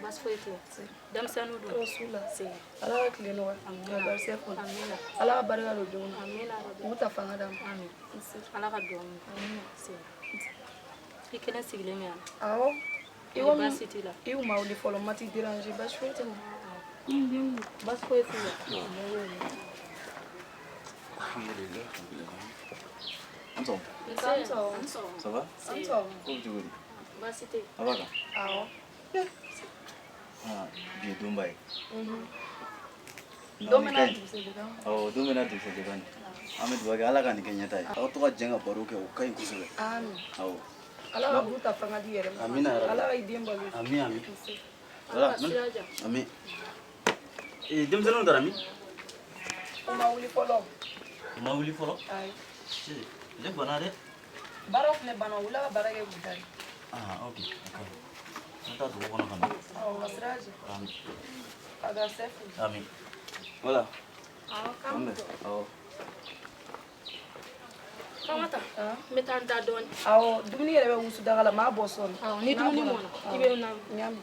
Baasi foyi tɛ yen. Denmisɛnninw dun? Tɔɔrɔ s'u la. Se. Ala ka tile nɔgɔya. Amina. Ka garisɛgɛ foni. Amina. Ala ka barika don denw na. Amina rabi. K'u ta fanga d'a ma. Amin. Nse. Ala ka duwawu minɛ. Amina. Se. I kelen sigilen bɛ yan. Awɔ. I Ni komi baasi t'i la. i kun ma wuli fɔlɔ, ma t'i déranger, baasi foyi tɛ n na. Baasi foyi t'u la. Alhamdulillah. An sɔgɔma. Nse. An sɔgɔma. An sɔgɔma. Ça va? An sɔgɔma. Ko bɛ cogo di? Baasi tɛ yen. A b'a kan? Awɔ. Ah, bi ye donba ye. Don Nin bɛ ka n'a ɲi. dugusɛjɛ kan. Awɔ, don bɛ n'a dugusɛjɛ kan. An bɛ dugawu kɛ Ala ka nin kɛ ɲɛta ye. Aw to ka jɛ ka baro kɛ o ka ɲi kosɛbɛ. Amin. Awɔ. Ala ka du ta fanga di yɛrɛ ma. Amina yarabi. Ala ka i den balo. Ami ami. Nse. Voilà. Ala ka sira diya. Ami. Eh, denmisɛnninw taara min? U ma wuli fɔlɔ. U ma wuli fɔlɔ? Ayi. Ee, ne banna dɛ. Baaraw fɛnɛ banna, u wulila ka baara kɛ k'u da de. Ah, ok. A ka ɲi. An taa dugu kɔnɔ ka na. Awɔ, ka sira diya. Ami. Ka garisɛgɛ foni. Ami. Voilà. Awɔ, k'an An bɛ bɛ. bɔ. Awɔ. Famata, Ah. n bɛ taa n da dɔɔnin. Awɔ, dumuni yɛrɛ bɛ wusu daga la, n b'a bɔ sɔɔni. Awɔ, ni dumuni mɔna, i bɛ na. N y'a mɛn.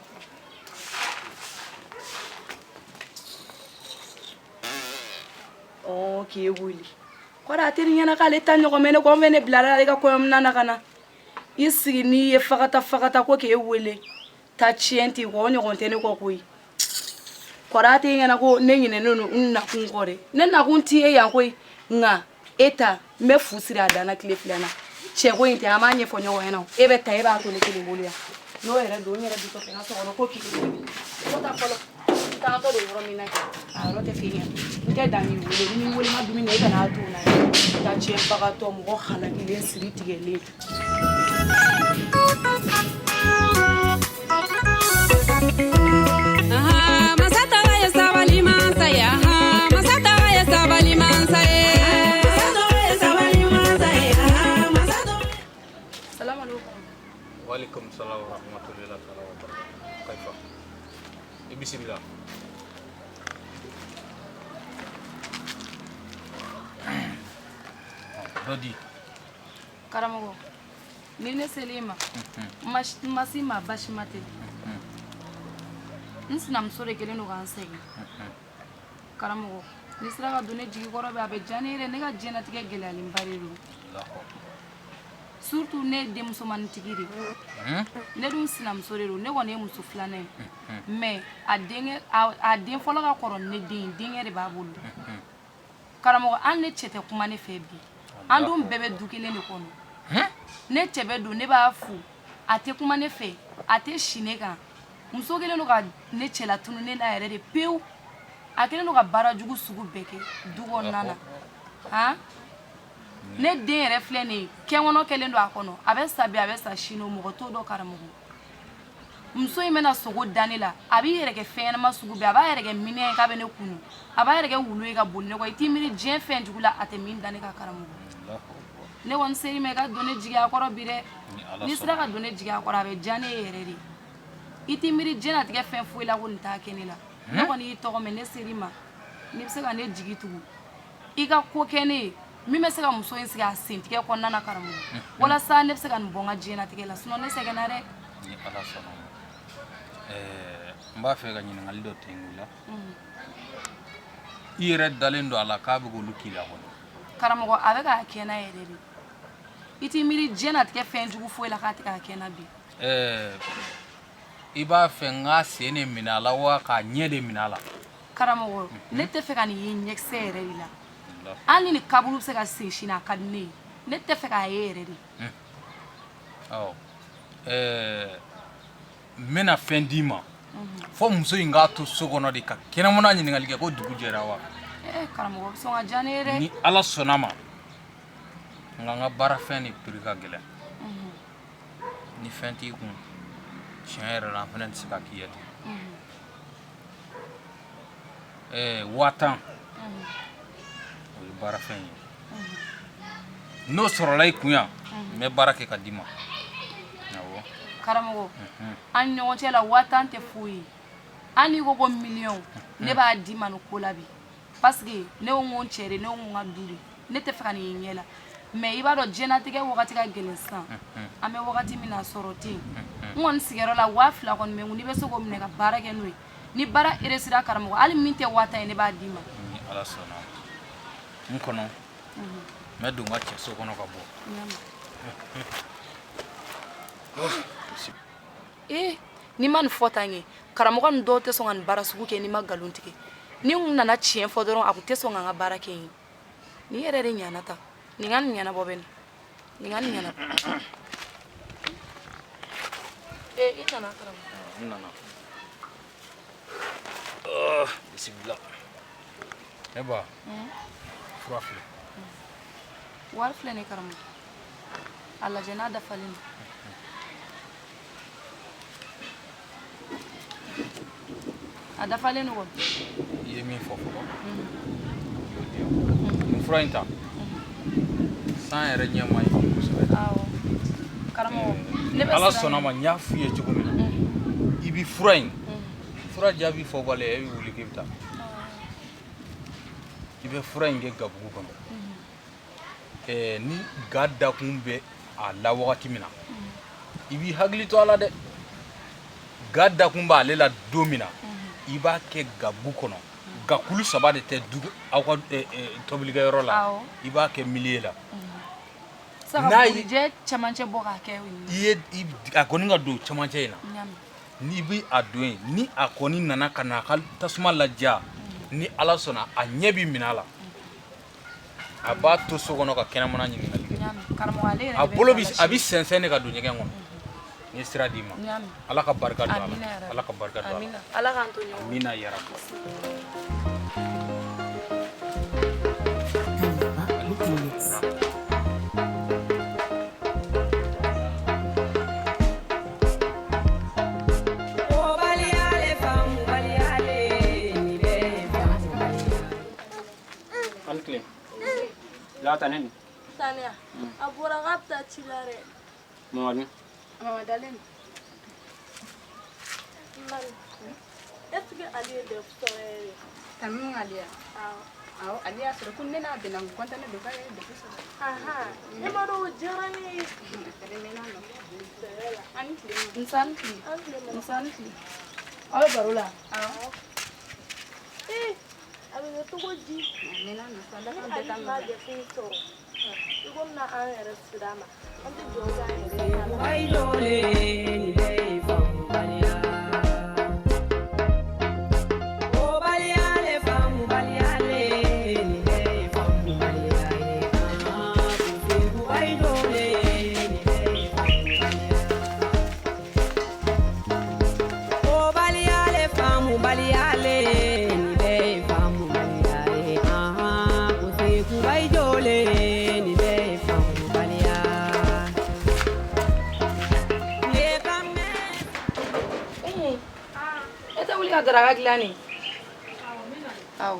Ɔ k'e wele kɔrɔ a tɛ nin ɲɛna k'ale ta ɲɔgɔn mɛ ne kɔ n bɛ ne bilara ale ka kɔɲɔminan na ka na i sigi n'i ye fagata fagata ko k'e wele ta tiɲɛ t'i kɔ o ɲɔgɔn tɛ ne kɔ koyi kɔrɔ a tɛ ɲɛna ko ne ɲinɛnen don n nakun kɔ dɛ ne nakun t'i ye yan koyi nka e ta n bɛ fu siri a dan na tile filanan cɛko in tɛ an b'a ɲɛfɔ ɲɔgɔn ɲɛna o. E bɛ ta e b'a to ne kelen bolo yan n'o yɛrɛ don n yɛrɛ bitɔ fɛ n ka so kɔnɔ ko k'i wele ko ta fɔlɔ n taatɔ don yɔrɔ min na kɛ a yɔrɔ tɛ f'i ɲɛna n tɛ dan k'i wele ni m'i wele n ka dumuni na i kana a to n na ta tiɲɛbagatɔ mɔgɔ halakilen siri tigɛlen. Masa tɔgɔ ye sabali mansa ye, masa tɔgɔ ye sabali mansa ye. Masa tɔgɔ ye sabali mansa ye, masa tɔgɔ. Salamu alaikum. Waalaikum salam wa rahmatullahi ta'ala wa barakatuh. Kaifa. I bisimila. Dɔ di. Karamɔgɔ, ni ne sel'i ma, n ma s'i ma basima tɛ. N sinamuso de kɛlen don ka n sɛgɛn. Karamɔgɔ, n'i sera ka don ne jigi kɔrɔ bi, a bɛ diya ne yɛrɛ. Ne ka diɲɛnatigɛ gɛlɛyalenba de don, surtout ne ye denmusomanintigi de ye. Ne dun sinamuso de don, ne kɔni ye muso filanan ye, mais a denkɛ, a den fɔlɔ ka kɔrɔ ni ne den ye, denkɛ de b'a bolo. Karamɔgɔ, hali ne cɛ tɛ kuma ne fɛ bi. An dun bɛɛ bɛ du kelen de kɔnɔ. Ne cɛ bɛ don, ne b'a fo, a tɛ kuma ne fɛ, a tɛ si ne kan. Muso kɛlen don ka ne cɛ latunu ne la yɛrɛ de pewu. A kɛlen don ka baara jugu sugu bɛɛ kɛ du kɔnɔna na. Han, ne den yɛrɛ filɛ nin ye, kɛnkɔnɔ kɛlen don a kɔnɔ, a bɛ sa bi, a bɛ sa sini, o mɔgɔ t'o dɔn. Karamɔgɔ, muso in bɛna sogo da ne la, a b'i yɛrɛ kɛ fɛn ɲɛnama sugu bɛɛ, a b'a yɛrɛ kɛ minɛ ye k'a bɛ ne kunu, a b'a yɛrɛ kɛ wulu ye ka boli ne kɔ. I t'i miiri diɲɛ fɛn jugu la, a tɛ min da ne kan. Karamɔgɔ, ne kɔni ser'i ma i ka don ne jigi a kɔrɔ bi dɛ. N'i sera ka don ne jigi a kɔrɔ, a bɛ diya ne ye yɛrɛ de. I t'i miiri diɲɛnatigɛ fɛn foyi la ko nin t'a kɛ ne la. Ne kɔni y'i tɔgɔ mɛn, ne ser'i ma. N'i bɛ se ka ne jigi tugu, i ka ko kɛ ne ye min bɛ se ka muso in sigi a sentigɛ kɔnɔna na, karamɔgɔ, walasa ne bɛ se ka nin bɔ n ka diɲɛnatigɛ la, sinon ne sɛgɛnna dɛ. Ni Ala sɔnna ma. Ɛɛ, n b'a fɛ ka ɲininkali dɔ tɛngu i la. I yɛrɛ dalen don a la k'a bɛ k'olu k'i la kɔni? Karamɔgɔ, a bɛ k'a kɛ n na yɛrɛ de. I t'i miiri diɲɛnatigɛ fɛn jugu foyi la k'a tɛ k'a kɛ n na bi. Ɛɛ, i b'a fɛ n k'a sen de minɛ a la wa k'a ɲɛ de minɛ a la? Karamɔgɔ, ne tɛ fɛ ka nin ye ɲɛkisɛ yɛrɛ de la. Hali ni nin kaburu bɛ se ka sen sini, a ka di ne ye. Ne tɛ fɛ k'a ye yɛrɛ de. Awɔ, ɛɛ, n bɛna fɛn d'i ma fo muso in k'a to so kɔnɔ de ka kɛnɛmana ɲininkali kɛ ko dugu jɛra wa. Ee karamɔgɔ, bɛ sɔn ka diya ne ye dɛ. Ni Ala sɔnna ma. Nka n ka baarafɛn de prix ka gɛlɛn. Ni fɛn t'i kun tiɲɛ yɛrɛ la, an fana tɛ se ka k'i ye ten. Ɛɛ, 50 000, o ye baarafɛn ye. N'o sɔrɔla i kun yan, n bɛ baara kɛ ka d'i ma. Awɔ. Karamɔgɔ, an ni ɲɔgɔn cɛ la, 50 000 tɛ foyi ye. Hali n'i ko ko miliyɔn, ne b'a d'i ma nin ko la bi, parce que ne ko n ko n cɛ de, ne ko n ko n ka du de, ne tɛ fɛ ka nin ye ɲɛ la. Mais i b'a dɔn, diɲɛlatigɛ wagati ka gɛlɛn sisan, an bɛ wagati min na, sɔrɔ tɛ yen. N kɔni sigiyɔrɔ la 2000 kɔni bɛ n kun, n'i bɛ se k'o minɛ ka baara kɛ n'o ye. Ni baara réussira karamɔgɔ, hali min tɛ 50 000 ye, ne b'a d'i ma. Ni Ala sɔnna, n kɔnɔ n bɛ don n ka cɛso kɔnɔ ka bɔ. Ee, n'i ma nin fɔ tan kɛ, karamɔgɔ ni dɔw tɛ sɔn ka nin baara sugu kɛ n'i ma nkalon tigɛ. Ni n nana tiɲɛ fɔ dɔrɔn, a kun tɛ sɔn ka n ka baara kɛ yen. Nin yɛrɛ de ɲana tan, nin ka nin ɲɛnabɔ bɛ nin ka nin ɲɛnabɔ. Ee, i nana karamɔgɔ? N nana. Bisimila. Ne ba, fura filɛ. Wari filɛ nin karamɔgɔ, a lajɛ n'a dafalen don. A dafalen don kɔni. I ye min fɔ fɔlɔ, i y'o di yan. Nin fura in ta, san yɛrɛ ɲɛ ma ɲi kosɛbɛ. Awɔ karamɔgɔ, ne bɛ Ala siran. sɔnna ma, n y'a f'u ye cogo min na, i bi fura in fura jaabi fɔ balen, e bɛ wuli k'i bɛ taa, i bɛ fura in kɛ gabugu kɔnɔ. Ni ga dakun bɛ a la wagati min na, i b'i hakili to a la dɛ. Ga dakun b'ale la don min na, i b'a kɛ gabugu kɔnɔ. Gakulu saba de tɛ du aw ka tobilikɛyɔrɔ la, i b'a kɛ milieu la. N'a ye cɛmancɛ bɔ k'a kɛ, i ye a kɔni ka don cɛmancɛ in na, n'i bɛ a don yen, ni a kɔni nana ka na a ka tasuma laja, ni Ala sɔnna, a ɲɛ b'i minɛ a la, a b'a to so kɔnɔ ka kɛnɛmana ɲininkali kɛ. A bolo bi a bɛ sɛnsɛn de ka don ɲɛgɛn kɔnɔ. N ye sira d'i ma. Ala ka barika don a la. Ala ka barika don a la. Ala k'an to ɲɔgɔn. Amina yarabi. La tane ni. Tane, a bɔra k'a bɛ taa ci la dɛ. Mamadu. Mama dalen. Mami, est ce que Ale ye DEF sɔrɔ yɛrɛ? Tanu Ale ya? Awɔ. Awɔ, Ale y'a sɔrɔ ko ne n'a bɛnna n kɔntannen don k'a ye DEF sɔrɔ. Ahan, e m'a dɔn o diyara ne ye. An ni tile. Nsa ni tile. An tile mama. Nsa ni tile. Aw bɛ baro la? Awɔ. Ee, a bɛ kɛ cogo di? Ni Ale ma DEF sɔrɔ, i komi na an yɛrɛ sira ma, an tɛ dugawu k'an yɛrɛ ye. Daraka dilan nin. Awɔ.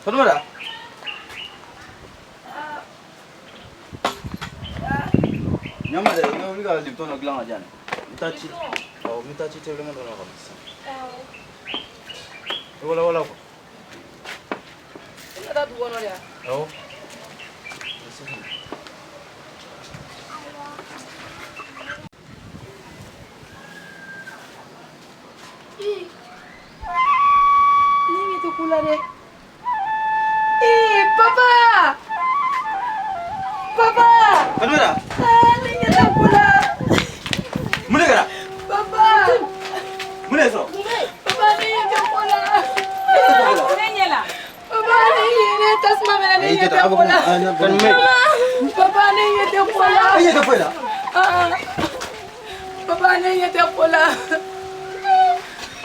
Fatumata. Ɲama dɛ, i bɛ wuli ka Lipton dɔ dilan ka di yan dɛ. N bɛ taa ci, awɔ, n bɛ taa ci tɛbɛlɛma dɔ la ka na sisan. I wala wala quoi. I bɛna taa dugu kɔnɔ de wa? Awɔ. Ne ɲɛ tɛ ko la dɛ. Ee, papa! Papa! Fatumata. Ah, ne ɲɛ tɛ ko la. Mun de kɛra? Papa! Mun de sɔrɔ? Papa, ne ɲɛ tɛ ko la. Ne ɲɛ la. Papa, ne ɲɛ ne tasuma mɛnɛ, ne ɲɛ tɛ ko la. Papa, ne ɲɛ tɛ ko la. E ɲɛ tɛ foyi la? Ah, papa, ne ɲɛ tɛ ko la.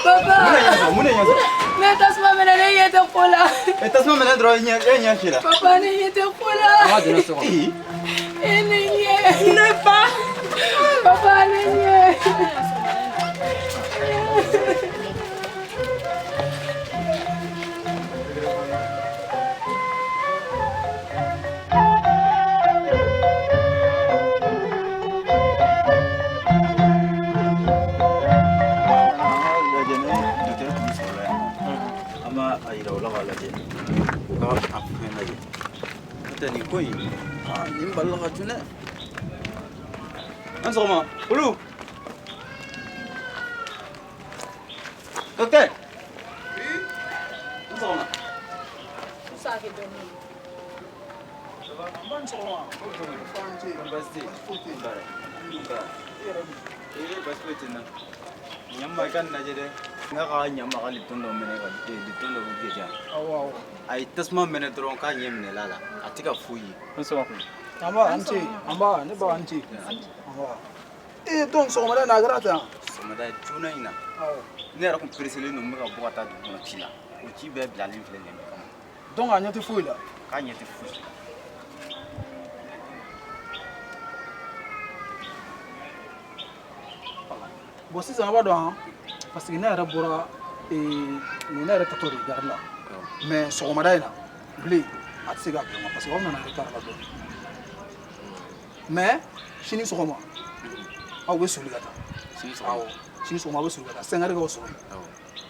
Papa. Mun de ɲɛ sɔrɔ? Mun de ɲɛ sɔrɔ? Ne tasuma mɛnɛ, ne ɲɛ tɛ ko la. E tasuma mɛnɛ dɔrɔn e ɲɛ fiyɛ la. Papa, ne ɲɛ tɛ ko la. An ka donna so kɔnɔ. E ne ɲɛ. Ne fa. Papa, ne ɲɛ. Nin ko in, aa, nin balila ka cun dɛ. An sɔgɔma olu. Docteur. An sɔgɔma. Baasi tɛ yen. Baara. Baara. Ee, baasi foyi tɛ n na. Ɲama, i ka nin lajɛ dɛ. N ka ɲama ka lipton dɔ mɛnɛ ka lipton dɔ bɛ diyan. Awɔ, awɔ. A ye tasuma mɛnɛ dɔrɔn k'a ɲɛ minɛla la. A tɛ ka foyi ye. N sɔgɔma. An ba, an ce. An ba, ne ba, an ce. An ba. Ee, donc sɔgɔmada in na a kɛra tan? Sɔgɔmada joona in na. Awɔ. Ne yɛrɛ kun pereselen don, n bɛ ka bɔ ka taa dugu kɔnɔ ci la. O ci bɛɛ bilalen filɛ nin kama. Donc a ɲɛ tɛ foyi la? K'a ɲɛ tɛ foyi la. Bon, sisan a b'a dɔn han, parce que ne yɛrɛ bɔra nin ne yɛrɛ tatɔ de gari la. Mais sɔgɔmada in na bilen a tɛ se ka bila parce que aw nana retard la dɔɔnin. Mais sini sɔgɔma aw bɛ soli ka taa. Sini sɔgɔma? Awɔ, sini sɔgɔma aw bɛ soli ka taa 5 heures k'aw sɔrɔ yen.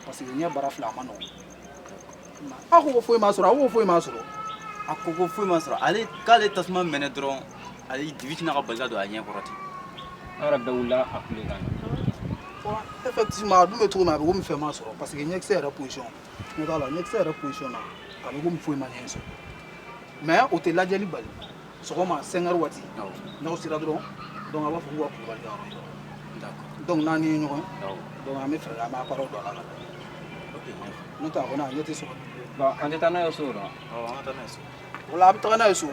Parce que ɲɛ baara filɛ, a ma nɔgɔn. Aw ko ko foyi ma sɔrɔ, aw ko foyi ma sɔrɔ. A ko ko foyi ma sɔrɔ. Ale k'ale tasuma mɛnɛ dɔrɔn, ale dibi tɛna ka bali ka don a ɲɛ kɔrɔ ten. An yɛrɛ bɛɛ wulila a kulekan na. Effectivement, a dun bɛ cogo min, a bɛ komi fɛn ma sɔrɔ parce que ɲɛkisɛ yɛrɛ position, ɲɛ t'a la, ɲɛkisɛ yɛrɛ position na, a bɛ komi foyi ma ɲɛ sɔrɔ. Mais o tɛ lajɛli bali. Sɔgɔma 5 heures waati, n'aw sera dɔrɔn, donc a b'a fɔ k'u ka Kulubali ka yɔrɔ yira. Donc n'an ni ye ɲɔgɔn ye, donc an bɛ fɛɛrɛ kɛ, an bɛ appareil don a la ka taa. N'o tɛ a kɔni a ɲɛ tɛ sɔrɔ. Bon, an tɛ taa n'a ye so dɔrɔn. Awɔ, an ka taa n'a ye so. O la a bɛ taga n'a ye so.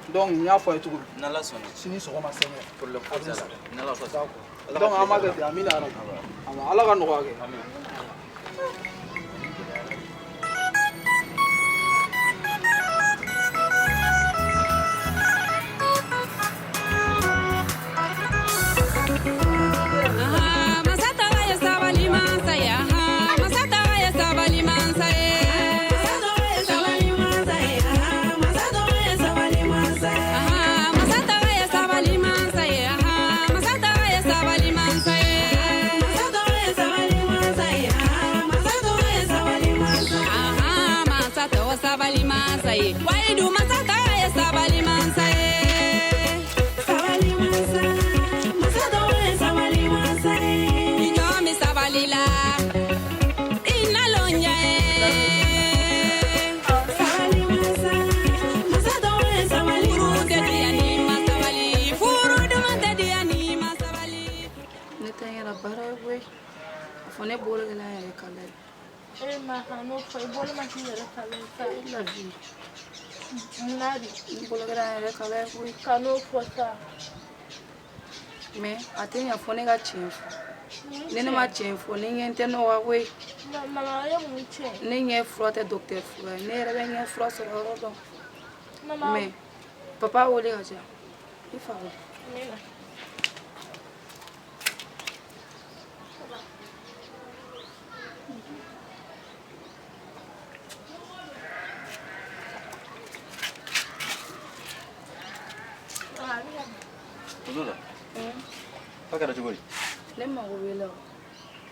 Donc n y'a fɔ a ye cogo min. N'Ala sɔnna. Sini sɔgɔma 5 heures. Problème foyi t'a la. N'Ala sɔnna. D'accord. Donc an b'a kɛ ten, amina yarabi. Ala ka nɔgɔya kɛ. Masa tɔgɔ ye sabali mansa ye, masa tɔgɔ ye sabali mansa ye. Masa tɔgɔ ye sabali mansa ye, masa tɔgɔ ye sabali mansa ye. Masa tɔgɔ ye sabali mansa ye, masa tɔgɔ ye sabali mansa ye. Masa tɔgɔ ye sabali mansa ye, masa tɔgɔ ye sabali mansa ye. Masa tɔgɔ sabali mansa ye, wayidu masa tɔgɔ ye sabali mansa ye. Sabali mansa, masa tɔgɔ ye sabali mansa ye. Ni ɲɔ min sabali la, i nalon ɲɛ ye. Sabali mansa, masa tɔgɔ ye sabali mansa ye. Furu tɛ diya n'i ma sabali, furu duman tɛ diya n'i ma sabali. Ne tɛ n yɛrɛ baara ye koyi. A fɔ ne bolo kɛla n yɛrɛ kala ye. E ma kana n'o fɔ, i bolo ma k'i yɛrɛ kala ye sa. E la vie. Munna de? N bolo kɛra n yɛrɛ kala ye koyi. Ka n'o fɔ sa. Mais a tɛ ɲɛ fɔ ne ka tiɲɛ fɔ. Ni ne ma tiɲɛ fɔ, ne ɲɛ tɛ nɔgɔya koyi. Mama ye mun tiɲɛ? Ne ɲɛ fura tɛ docteur fura ye. Ne yɛrɛ bɛ ɲɛ fura sɔrɔ yɔrɔ dɔn. Mama. Mais papa wele ka ca. I fa wele. Ne na. Tonton la. K'a kɛra cogo di? Ne mago b'e la o.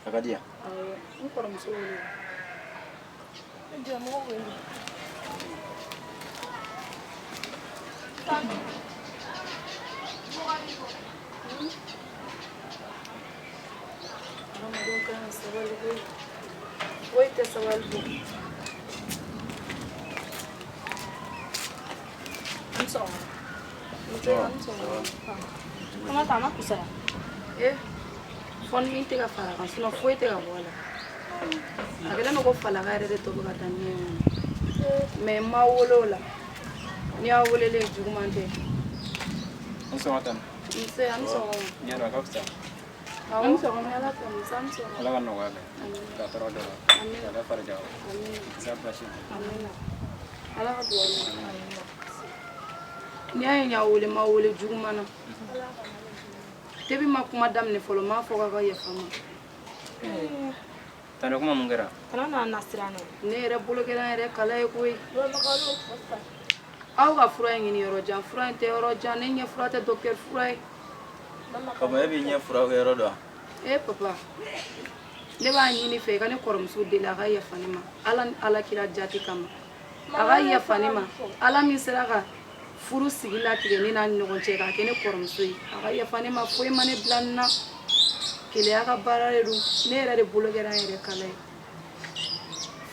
A ka di yan. Awɔ, n kɔrɔmuso wele. Ne jɛmɔgɔ wele. Hadamadenw kan ka sabali koyi. Foyi tɛ sabali bɔ. An sɔgɔma. Nse, an sɔgɔma. Kɔnɔ ta, a ma fisaya. Eh, fɔ ni min tɛ ka fara a kan, sinon foyi tɛ ka bɔ a la. A kɛlen don ko falaka yɛrɛ de tɔ bɛ ka taa ɲɛ in kɔnɔ. Mais n ma wolo o la. N'i y'a welelen juguman tɛ. N sɔgɔma tan. Nse, an sɔgɔma. Ɲɛ dɔn a ka fisa. Awɔ, an sɔgɔma, Ala tanu, nse, an sɔgɔma. Ala ka nɔgɔya kɛ. Ka tɔɔrɔ dɔ la. Amina. Ka da farija. Amina. Isa basi. Amina. Ala ka dugawu minɛ. N'i y'a ye n y'a wele, n ma wele juguman na. Tebi ma kuma daminɛ fɔlɔ, n m'a fɔ k'a ka yafa n ma. Tante, kuma mun kɛra? Kana n'a nasira nɔ. Ne yɛrɛ bolo kɛra n yɛrɛ kala ye koyi. Mama ka n'o fɔ sa. Aw ka fura in ɲini yɔrɔ jan, fura in tɛ yɔrɔ jan, ne ɲɛ fura tɛ docteur fura ye. Papa, e b'i ɲɛ fura kɛ yɔrɔ dɔn wa? Eh papa, ne b'a ɲini fɛ i ka ne kɔrɔmuso deli a ka yafa ne ma, Ala ni Ala kira jati kama. A ka yafa ne ma, Ala min sera ka Furu sigi latigɛ ne n'a ni ɲɔgɔn cɛ k'a kɛ ne kɔrɔmuso ye. A ka yafa ne ma, foyi ma ne bila nin na. Keleya ka baara de don. Ne yɛrɛ de bolo kɛra n yɛrɛ kala ye.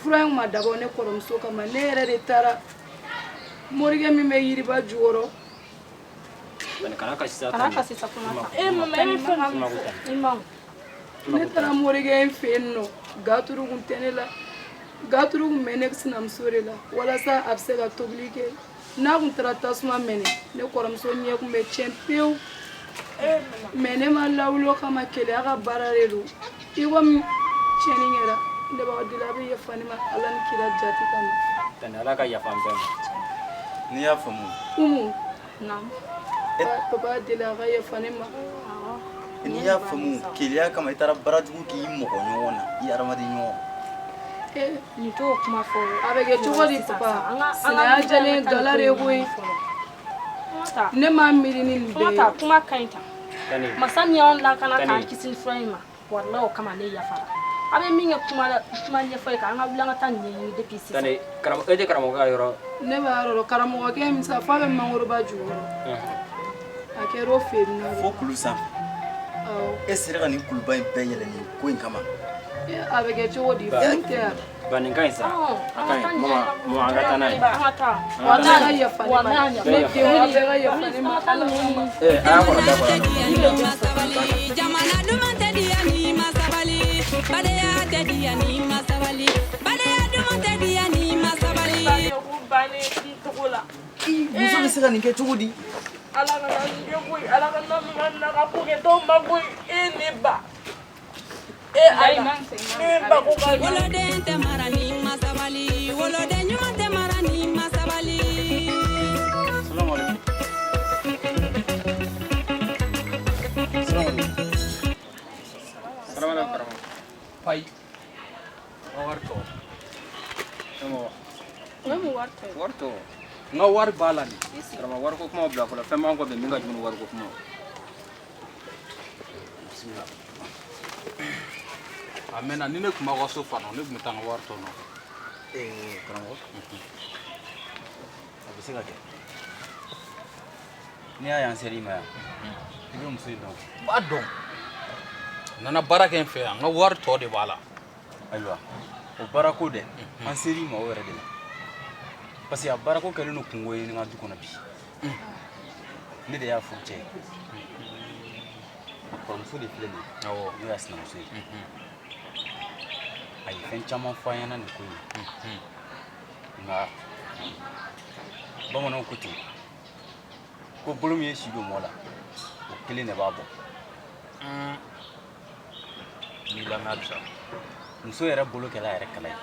Fura in ma dabɔ ne kɔrɔmuso kama. Ne yɛrɛ de taara morikɛ min bɛ yiriba jukɔrɔ. Kana kasi sa. Kana kasi sa kuma ta. E mama, e bɛ fɛn min fɔ i ma. Ne taara morikɛ in fɛ yen nɔ, gaturu kun tɛ ne la. Gaturu kun bɛ ne sinamuso de la walasa a bɛ se ka tobili kɛ. N'a kun taara tasuma mɛnɛ, ne kɔrɔmuso ɲɛ kun bɛ tiɲɛ pewu. Mais ne ma lawulo kama, keleya ka baara de don. I komi tiɲɛni kɛra, ne b'aw deli, a bɛ yafa ne ma Ala ni kira jati kama. Tani, Ala ka yafa an bɛɛ ma. N'i y'a faamu. Umu. Naamu. Papa deli, a ka yafa ne ma. N'i y'a faamu, keleya kama i taara baara jugu k'i mɔgɔ ɲɔgɔn na, i hadamaden ɲɔgɔn. Nin t'o kuma fɔ. A bɛ kɛ cogo di papa? Sinaya jalen gala de koyi. Ne m'a miiri ni nin bɛɛ ye. Kuma ka ɲi tan. Masa min y'anw lakana k'an kisi ni fura in ma, walahi o kama ne yafara. A bɛ min kɛ kuma la, kuma ɲɛfɔ ye, k'an ka wuli an ka taa nin ɲɛɲini depuis sisan. Tani, e tɛ karamɔgɔ ka yɔrɔ? Ne b'a yɔrɔ dɔn. Karamɔgɔkɛ min sa, f'a bɛ mangoroba jukɔrɔ. A kɛra o fɛ yen nɔ. Fo kulu sanfɛ. Awɔ. E sera ka nin kuluba in bɛɛ yɛlɛ nin ko in kama. A bɛ kɛ cogo di? Fɛn tɛ yan. Ba, nin ka ɲi sa. A ka ɲi. Mama, mama, an ka taa n'a ye. An ka taa. Walahi a ka yafa ne ma. Ne denw, a bɛɛ ka yafa ne ma. Ala kama. Ee, a y'a kɔrɔ da kɔrɔ. Jamana duman tɛ diya ni ma sabali, badenya tɛ diya ni ma sabali, badenya duman tɛ diya ni ma sabali. Muso bɛ se ka nin kɛ cogo di? Ala kana nin kɛ koyi, Ala kana na ka ko kɛ dɔw ma koyi. E ne ba. E Ala, ne ba ko ka. Woloden tɛ mara ni ma sabali, woloden ɲuman tɛ mara ni ma sabali. Salamu alaikum. Salamu alaikum. Salamu alaikum karamɔgɔ. Payi. N ka wari tɔ. Karamɔgɔ. O ye mun wari tɔ ye? Wari tɔ. N ka wari b'a la nin. Karamɔgɔ, wariko kuma bila fɔlɔ, fɛn b'an kɔ bi min ka jugu ni wariko kuma. Bisimila. A mɛnna ni ne tun b'aw ka so fan dɔn, ne tun bɛ taa n ka wari tɔ nɔfɛ. Karamɔgɔ, a bɛ se ka kɛ. N'i y'a ye an ser'i ma yan, i bɛ muso in dɔn. N b'a dɔn. A nana baara kɛ n fɛ yan, n ka wari tɔ de b'a la. Ayiwa, o baarako dɛ, an ser'i ma o yɛrɛ de la. Parce que a baarako kɛlen don kungo ye n ka du kɔnɔ bi. Ne de y'a furucɛ ye. A kɔrɔmuso de filɛ nin ye. Awɔ. N'o y'a sinamuso ye. A ye fɛn caman fɔ an ɲɛna nin ko in na. Nka bamananw ko ten ko bolo min ye si don mɔgɔ la, o kelen de b'a bɔ. N b'i lamɛn halisa. Muso yɛrɛ bolo kɛla a yɛrɛ kala ye.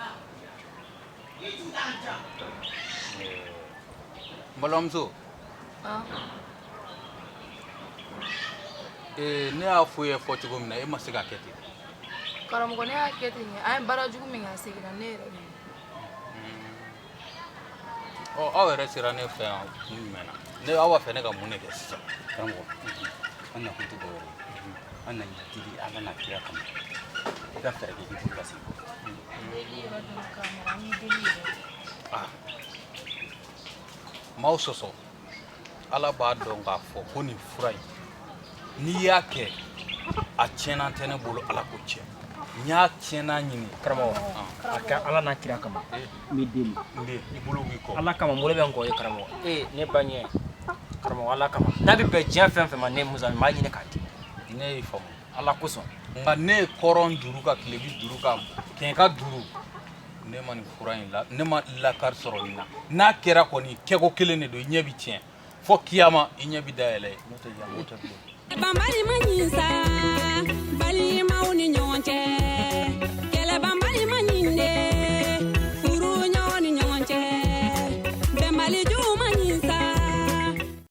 N balimamuso. Ne y'a fɔ e ye fɔ cogo min na, e ma se k'a kɛ ten. Karamɔgɔ, ne y'a kɛ ten, an ye baara jugu min kɛ, a seginna ne yɛrɛ de ma. Ɔ, aw yɛrɛ sera ne fɛ yan kun jumɛn na? Ne aw b'a fɛ ne ka mun de kɛ sisan? Karamɔgɔ, an nakun tɛ dɔwɛrɛ ye. An na deli Ala n'a kira kama. I ka fɛɛrɛ kɛ k'i bolo lase. Deli yɛrɛ dɔrɔn karamɔgɔ, an b'i deli yɛrɛ. Ah. M'aw sɔsɔ. Ala b'a dɔn k'a fɔ ko nin fura in, n'i y'a kɛ, a tiɲɛna tɛ ne bolo, Ala ko tiɲɛ. N y'a tiɲɛna ɲini. Karamɔgɔ, a kɛ Ala n'a kira kama. N b'i deli. N den, i bolo b'i kɔ. Ala kama, n bolo bɛ n kɔ ye karamɔgɔ. Ee, ne ba ɲɛ. Karamɔgɔ, Ala kama. N'a bɛ bɛn diɲɛ fɛn fɛn ma, ne Musa, n b'a ɲini k'a di. Ne y'i faamu. Ala kosɔn. Nka ne ye kɔrɔn duuru ka tilebi duuru ka kɛɲɛka duuru. Ne ma nin fura in la, ne ma lakari sɔrɔ nin na. N'a kɛra kɔni, kɛko kelen de don, i ɲɛ bi tiɲɛ. Fo kiyama, i ɲɛ bi dayɛlɛ. N'o tɛ yan, n'o tɛ bilen. Banbali ma ɲin sa, balimaw ni ɲɔgɔn cɛ.